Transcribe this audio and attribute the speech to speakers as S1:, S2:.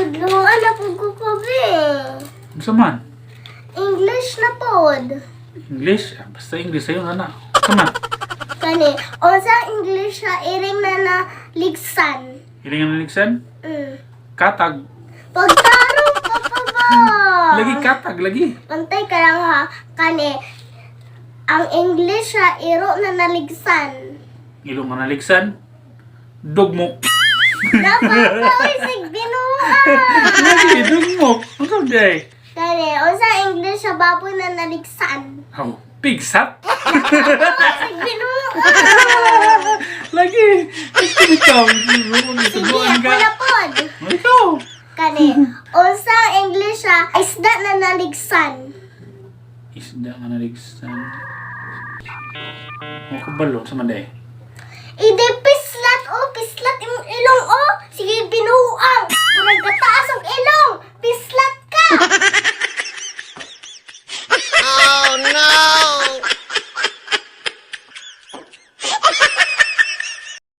S1: Tudloan na pud ko be.
S2: Unsa man?
S1: English na pod.
S2: English? Ah, basta English sa'yo na na. Unsa man?
S1: Kani, unsa English sa iring na naligsan?
S2: Iring nga naligsan?
S1: Mm.
S2: Katag.
S1: Pagtarong ka pa ba?
S2: Lagi katag, lagi.
S1: Pantay ka lang ha. Kani, ang English sa iro na naligsan.
S2: Ilong nga naligsan? Dugmok.
S1: Napakaoy sig binuha.
S2: Lagi, dugmok. Unsa man day?
S1: Kani, unsa English sa baboy na naligsan?
S2: Oh, pigsat.
S1: Sig binuha.
S2: Lagi. Ikaw, ikaw.
S1: Sige,
S2: Tudloan
S1: ako
S2: ka.
S1: na pod.
S2: Oh, ikaw.
S1: Kani, unsa English sa isda na naligsan?
S2: Isda nga naligsan. Mo kabalo sa man day.
S1: Ide pislat o pislat imong ilong o. Sige